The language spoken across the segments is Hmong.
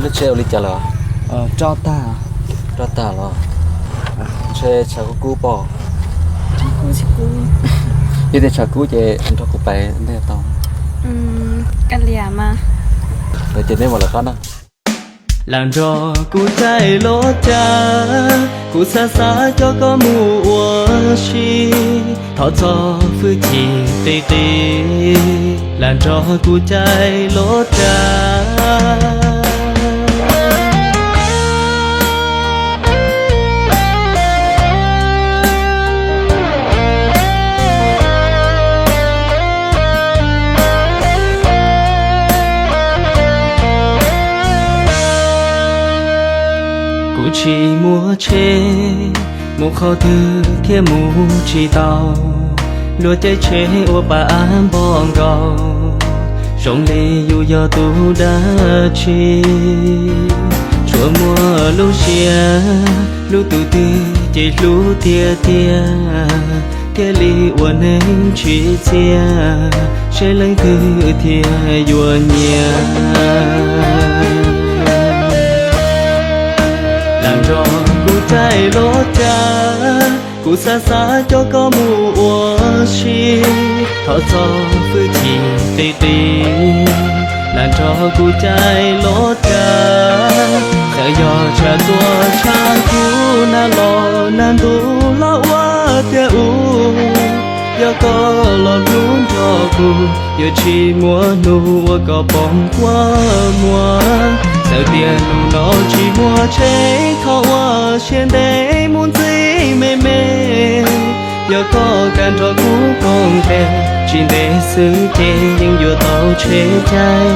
Lub tsheb ua li cas lawm? Roj tag. Roj tag los? Ntshe tshav kub kub pob. Yog tias tshav kub ces nrog kuv pais ntej tau. Ces neb mam lawv qab na. Lam nrog kuv caij los cas, kuv xav xav coj koj mus ua si. Thov txo hwj chim qis qis, lam nrog kuv caij los cas. Kuv tsis muaj tsheb, mus qhov twg thiaj mus tsis tau. Luag caij tsheb ua pa av npog nkaus, zoo li yus yog tus dab tsi. Tsuas muaj lub siab hlub tus twg ces hlub tiag tiag, thiaj li ua neeg tsis txiaj, seb leej twg thiaj yuav nyiam. Lam nrog kuv caij los cas, kuv xav xav coj koj mus ua si. Thov txo hwj chim qis qis, lam nrog kuv caij los cas. Txawm yog tshav tuaj tshav kub, nag los nag ntuj los ua tiag u, yog koj los hlub nrog kuv, yuav tsis muaj hnub uas koj poob kua muag. Txawm tias hnub no tsis muaj tsheb, thov ua siab ntev mus ntxiv me me. Yog koj kam nrog kuv koom tes, tsis ntev xwb ces yeej yuav tau tsheb caij.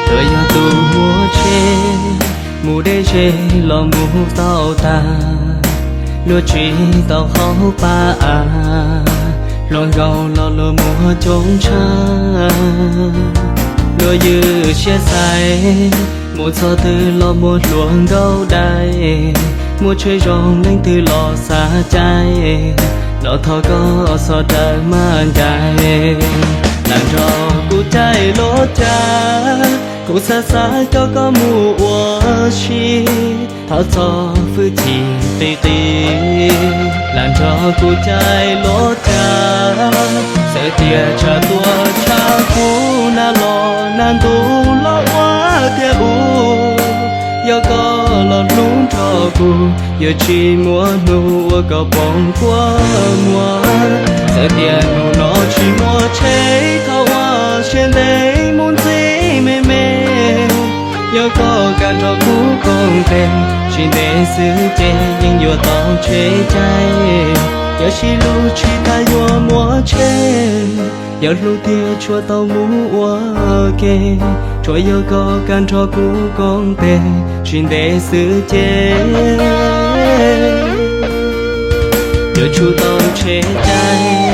Txawm yog tus muaj tsheb, mus deb ze los mus tau tag, luag tsis tau qhov pa av, hluas nkauj los luag muaj coob tshaj. Luag ywj siab xaiv, mus txog twg los muaj hluas nkauj dai, muaj tsheb zoo leej twg los xav caij, los thov koj txhob rawm maj ncaim. Lam nrog kuv caij los cas, kuv xav xav coj koj mus ua si. Thov txo hwj chim qis qis, lam nrog kuv caij los cas. Txawm tias tshav tuaj tshav kub, nag los nag ntuj los ua tiag u, yog koj los hlub nrog kuv, yuav tsis muaj hnub uas koj poob kua muag. Txawm tias hnub no tsis muaj tsheb, thov ua siab ntev mus ntxiv me me. Yog koj kam nrog kuv koom tes, tsis ntev xwb ces yeej yuav tau tsheb caij. Yog sib hlub tsis tas yuav muaj tsheb, yog hlub tiag tsuas tau mus ua ke. Tsuas yog koj kam nrog kuv koom tes, tsis ntev xwb ces yuav tsum tau tsheb caij.